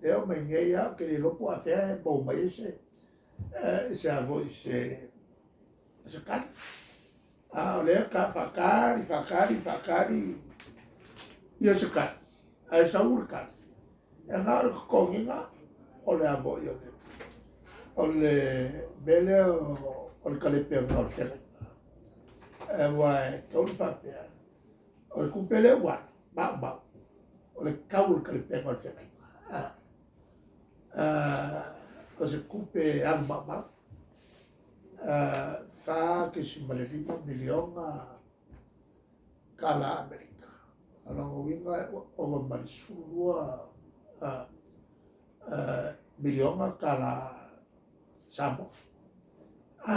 Lea e oo mai nei lava ou te le iloa po o afea e maua mai ai se se a foi se se tali. A o lea e faatali, faatali, faatali ia se tali, ae sau le tali, e na o le totogiina o le a foi o le o le mea lea o le talepega o le feagaiga. Aua e tatau ona faapea, o le tupe lea ua alu, maumau, o le tau o le talepega o le feagaiga. O se tupe alu maumau, $4.5 miliona tala Amerika. O lona uiga ua ova ma le 12 miliona tala Samoa. A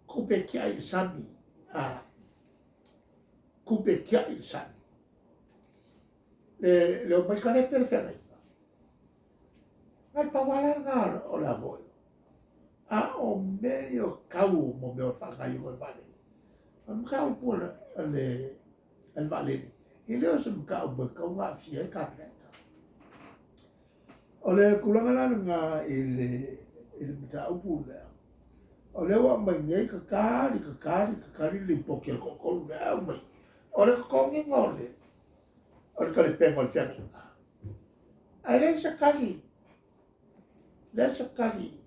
tupe tiai i le sami, a tupe tiai i le sami. Le omai talepe le feagaiga. Na o le pau lava la lena o le a foi. A o mea ia o tau mo mea o faagaoioi o le vaalele, o le mataupu a le vaalele, e le o se mataupu e tatau ona aafia ai le Kapeneta. O le tulaga la lena i le mataupu lea, o lea ua aumai nei, tatali, tatali, tatali le lipoti a le toatolu lea, ae aumai, o le totogiina o le talepega o le feagaiga. Ae leai se tali, leai se tali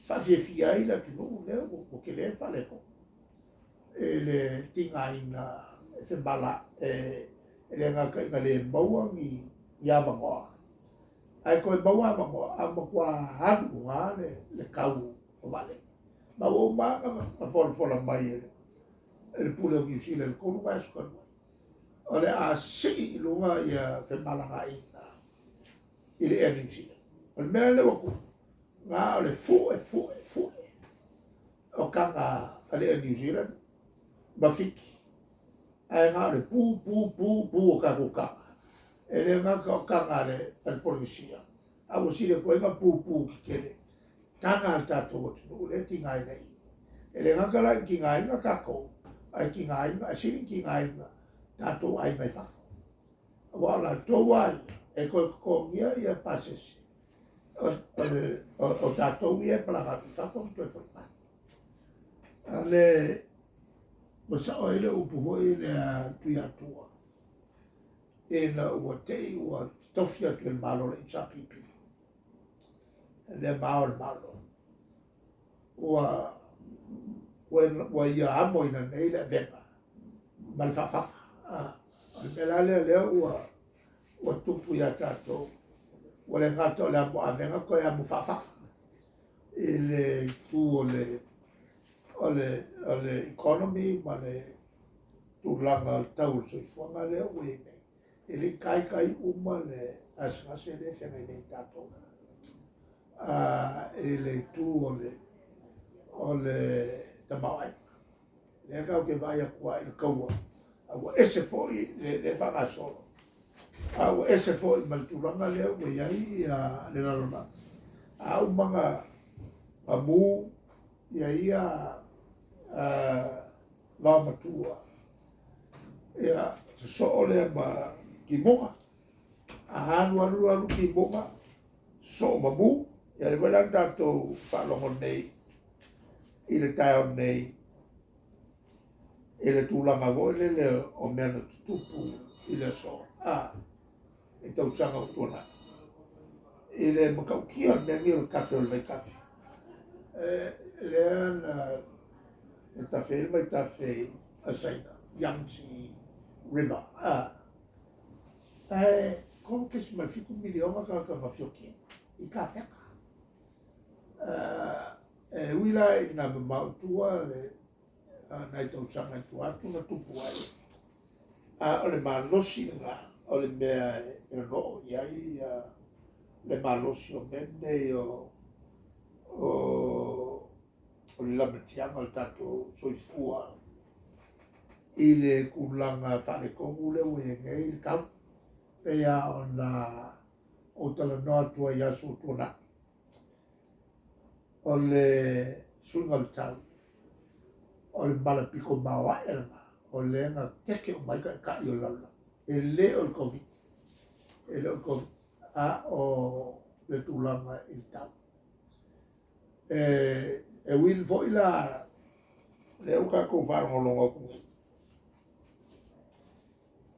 faafiafia ai le atunuu lea ua tele le faaletonu i le tigaina e femala e le gata ina le maua ni avanoa, ae toe maua avanoa a ua matua alu i luga le tau o vaalele. Ma ua uma lava ona folafola mai e le Pule o Niu Sila i le 3 vaiaso talu ai, o le a sii i luga ia femalagaaiga i le Air New Zealand. O le mea lea ua tupu, na o le fue, fue, fue o taga a le Air New Zealand ma Fiti, ae na o le pu, pu, pu, pu o tatou taga. E le gata o taga a le Polenisia, a ua sili atu ai ona pupu tetele taga a le tatou atunuu lea e tigaina i i. E le gata la ina tigaina tatou, ae tigaina, ae sili ona tigaina tatou aiga i fafo. Aua o latou lava ia e toe totogia ia pasese o tatou ia e malaga atu i fafo ma toe foi mai. A le ua sao ai le upu foi lea a Tuiatua, ina ua te i ua tofi atu e le Malo le HRPP, e avea ma ao o le Malo, ua ia amoina nei le avega ma le faafafa. O le mea la lea lea ua tupu ia tatou, ua le gata o le amo avega, toe amo faafafa i le itu o le economy ma le tulaga o le tau o le soifuaga lea ua i ai nei. E le i taitai uma le gasegase lea e feagai nei ma tatou i le itu o le tamaoaiga. Lea tatou te vaai atu lava i le taua, a ua ese foi le faagasolo, a ua ese foi ma le tulaga lea ua i ai le lalolagi. A uma ona mu ia ia vaomatua, ia sosoo lea ma timuga, a alu alu alu timuga, sosoo ma mu, ia lea foi la na tatou faalogo nei i le taeao nei i le tulaga foi lele o mea na tutupu i le aso, i tausaga ua tuanai, i le matautia o le mea nei o le tafe o le vaitafe. Lea na tafe ai le vaitafe a Saina, Yangtze River. Ae 3.7 miliona tagata na fiotia i tafega. E ui la ina mamao i tua le nai tausaga i tua atu na tupu ai, a o le malosi lena o le mea e ono oo i ai le malosi o mea nei o le lamatiaga o le tatou soifua i le tulaga faaletonu lea ua i ai nei le tau. Pei lava ona ou talanoa atu ai i aso ua tuanai, o le suiga o le tau, o le mala pito maoae lena, o lea na tete uma ai taitai o le lalolagi. E le o le Koviti. E le o le Koviti, a o le tulaga i le tau. E ui foi la lea ua tatou faalogologo atu nei,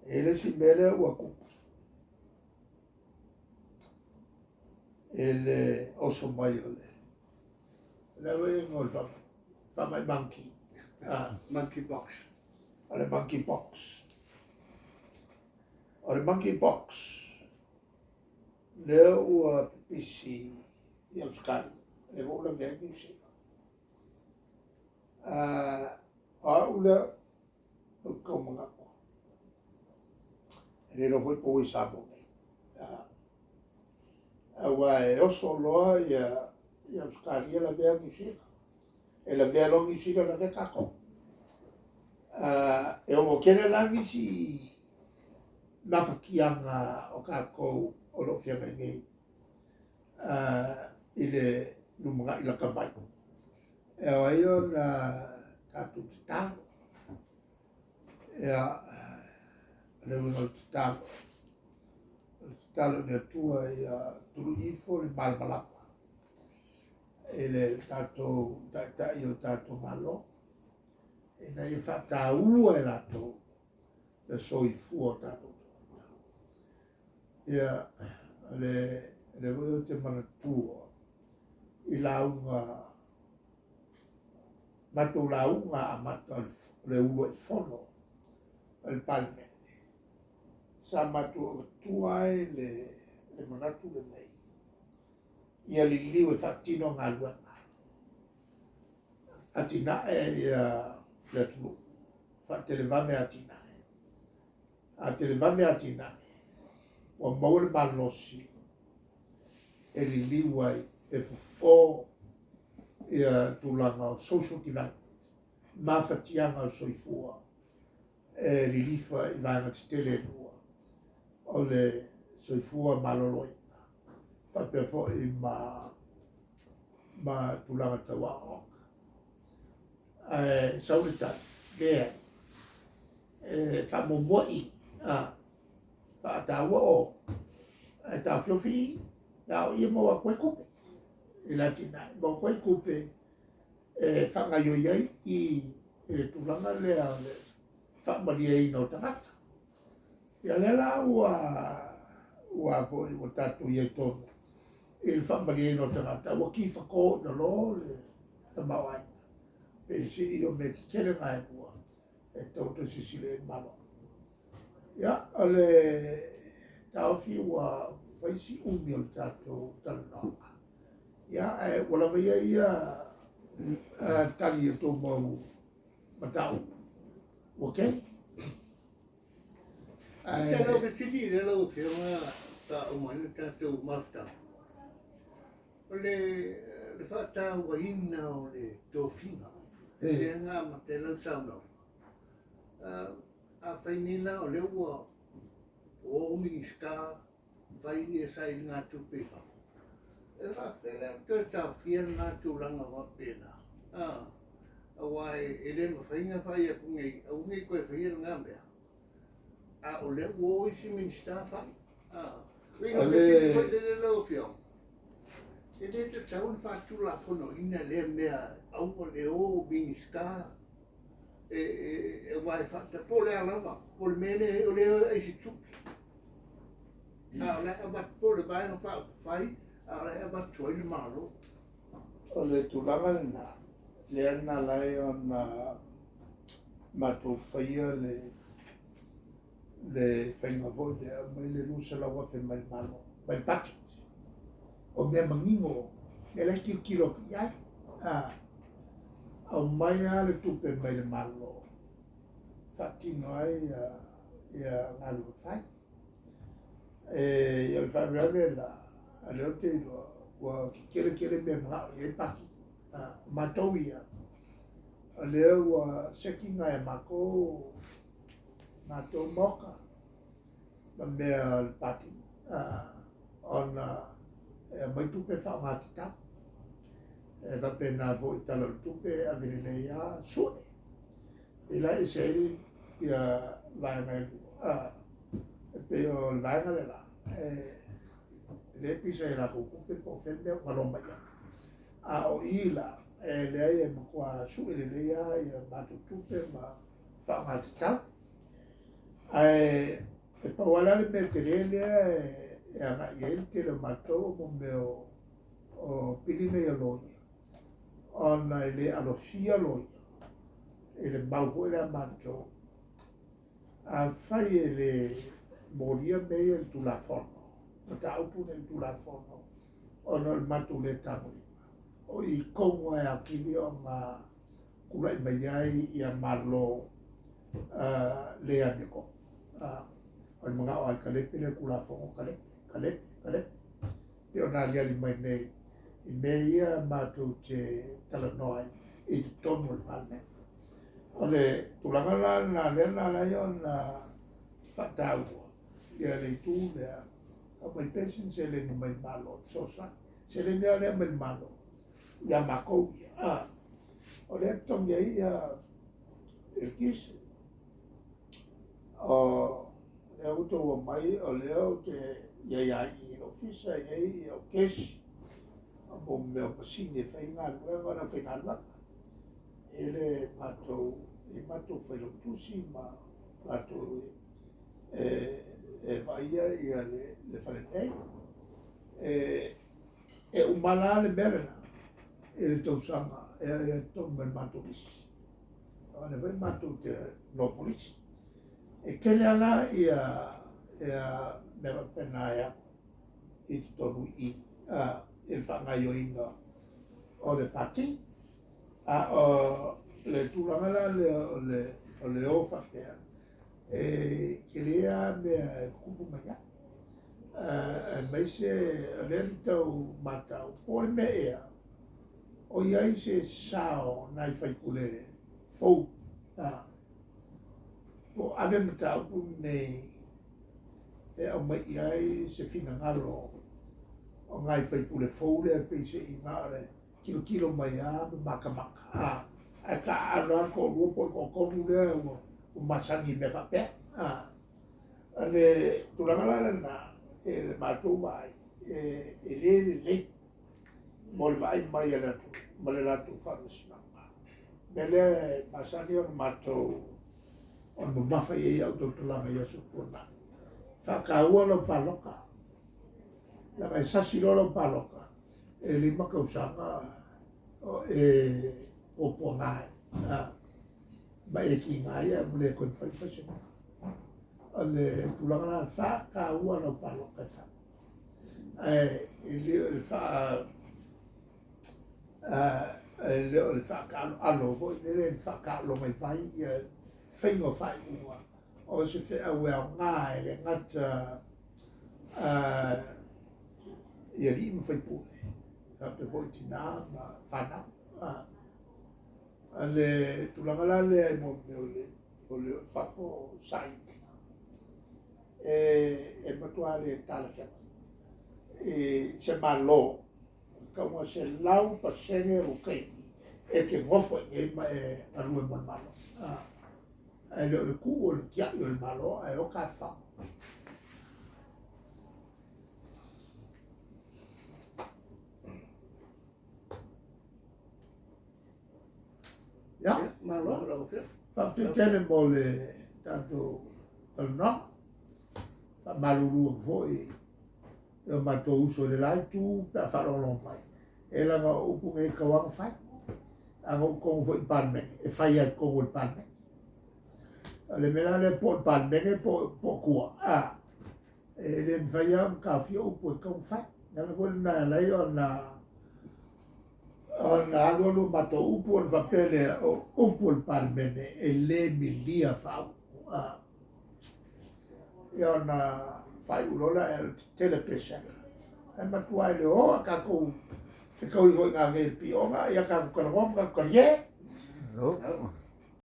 e le isi mea lea ua tupu i le oso mai o le le uiga o le faamai monkey. Monkey box. O le monkey box. O le monkey box lea ua pipisi i Ausetalia, lea foi ua lavea ai Niu Sila. O au lea ou te tau manatu, e le iloa foi po ua i Samoa nei. Aua e oso loa ia Ausetalia lavea Niu Sila. E lavea loa Niu Sila lavea tatou. E ono tele la nisi mafatiaga o tatou o lo o feagai nei i le lumanai lata mai. E ao ai ona tatou tatalo. Ia, o le uiga o le tatalo, o le tatalo i le Atua ia tului ifo le malamalama i le tatou taitai o le tatou Malo, ina ia faataua e latou le soifua o tatou tagata. Ia, o le foi ou te manatua i lauga, matou lauga amata o le uluai fono o le Palemene, sa matou avatua ai le manatu lenei, ia liliu e faatino galuega, atinae ia le atunuu, faatelevave atinae. A televave atinae, ua maua le malosi e liliu ai, e fofo ia tulaga o social development, mafatiaga o soifua, e lilifa i vaega tetele e lua, o le soifua maloloina, faapea foi ma tulaga tau aoaoga. Ae sau le tali, leai, e faamuamua i, faataua o, ae taofiofi i, a o i e maua atu ai tupe i le atinae, maua atu ai tupe e faagaioi ai i le tulaga lea o le faamalieina o tagata. Ia lea la ua foi ua tatou i ai tonu i le faamalieina o tagata, ua tifato i lalo le tamaoaiga. Pe sili o mea tetele na e lua, e tatau ona toe silasila i ai le Malo. Ia, o le taofi ua fai si umi o le tatou talanoaga. Ia, ae ua lava ia tali i a outou mau mataupu. Ua tele. Ae lau fesili lea lau Afioga faauma ai le tatou mafutaga, o le faatauaina o le tofiga lea na amata ai lau saunoaga. Afai nei la o lea ua o Minisita fai ia sailigatupe i fafo, e faapefea la ona toe taofia lena tulaga faapena? Aua e le mafai ona fai atu nei, aua ne i toe faia lena mea, a o lea ua o isi Minisita fai. Uiga fesili foi lele lau Afioga, e le tatau ona faatulafonoina lea mea, aua le o Minisita aua e faata, po o le a lava, po o le mea lea o lea e ai se tupe, a o la e avatu, po o le vaega faaupufai, a o la e avatu ai le Malo. O le tulaga lena, lea na ala ai ona matou faia le faiga foi lea, aumai le 200,000 mai le Malo, mai le budget. O mea manino, mea la e tilotilo atu i ai. Aumai lava le tupe mai le Malo, faatino ai ia galuega fai. E o le faalavelave la, a lea ou te iloa, ua tetele tele mea manao i ai pati. O matou ia, o lea ua seki nai a matou maoka ma mea o le pati, ona e aumai tupe faaaoga tatau. E faapena foi i tala o le tupe, e ave lelei lava sue. E la e ese ai ia vaega e lua. E pei o le vaega le la, E le pisa i latou tupe po o fea le mea o galo mai ai. A o i la, e leai e matua sue lelei lava ia matou tupe ma faaaoga tatau. Ae e pau lava la le mea tele lea e agai i ai le tele o matou o mo mea o pili nei a loia, ona e le alofia loia i le mau foi lea a matou. Afai e le molia mea ia i le Tulafono, mataupu nei i le Tulafono, ona o le matou le tagolima, o i tonu lava e atili ona tulai mai ai ia Malo le amiotonu. O le manao lava e talepe le Tulafono, talepe, talepe, talepe. Pei ona aliali mai nei i mea ia matou te talanoa ai i totonu o le Palemene. O le tulaga la lena lea na ala ai ona faataua ia le itu lea, aumai pea sina seleni mai le Malo e fesoasoani. Seleni lava lea mai le Malo ia matou ia. O lea e totogi ai ia eletise. O lea ua outou omai, o lea ou te i ai lava i le ofisa, e i ai ia o kesi, o mea o masini e fai ai galuega, o le aufaigaluega. E i ai le matou, e i ai matou failautusi ma latou e vaaia ia le fale nei. E uma la le mea lena i le tausaga e totogi mai le matou lisi. O lea foi matou te nofo lisi. E tele lava la ia mea faapena e alu i totonu i i i le faagaoioiga o le Pati. A o le tulaga la lea o le o faapea, e tele lava mea e tutupu mai ai. Aemaise o lea e tau matau, po o le mea ea, o i ai se sao nai sui usufono fou, po o ave mataupu nei e aumai i ai se finagalo o nai sui usufono fou lea pei se i na o le tilotilo mai lava ma matamata, ae taaalo lava le toalua po o le toatolu lea ua masani i mea faapea. O le tulaga la lena, i le matou vaai, e le lelei mo le vaai mai a le atunuu ma le latou faamasinoga. O le mea lea e masani ona matou ona mamafa i ai au tautalaga i aso tuanai. Faataua lau palota, leaga e sasi loa lau palota, e 5 tausaga o e puapuaga ai, ma e tiga ai ae ua le toe mafai ona fai se mea. O le tulaga la, faataua lau palota e fai. Ae e le o le e le o le faataloalo foi lele, faataaloga i vai ia faiga o faaiuga o se feau e aoga e le gata i alii ma faipule, faapea foi i tina ma fanau. O le tulaga la lea i mea o le fafo saili, e matua le talafeagai. I se Malo, tauga 100% lou taimi e te nofo i inei ma e galue mo le Malo. Ae le o le tuu o le tiai o le Malo ae o tafafao. Ia, Malo lau Afioga. Faafetai tele mo le tatou talanoaga. Faamalulu atu foi i o matou uso i le la itu pe a faalogologo mai. E leaga o upu nei e tatau lava ona fai. A na ou totonu foi i le Palemene, e fai lava i totonu o le Palemene. O le mea la lea po o le Palemene po o tua, e le mafai lava ona taofia upu e tatau ona fai. O le ala foi lena e ala ai ona alu alu o matou upu ona faapea lea, o upu o le Palemene e le milia faaupu. Ia ona faaiu loa lea, e tetele pesega. Ae matua e le o a tatou fetaui foi nanei i le pioga, ia tatou talanoa ma tatou talie.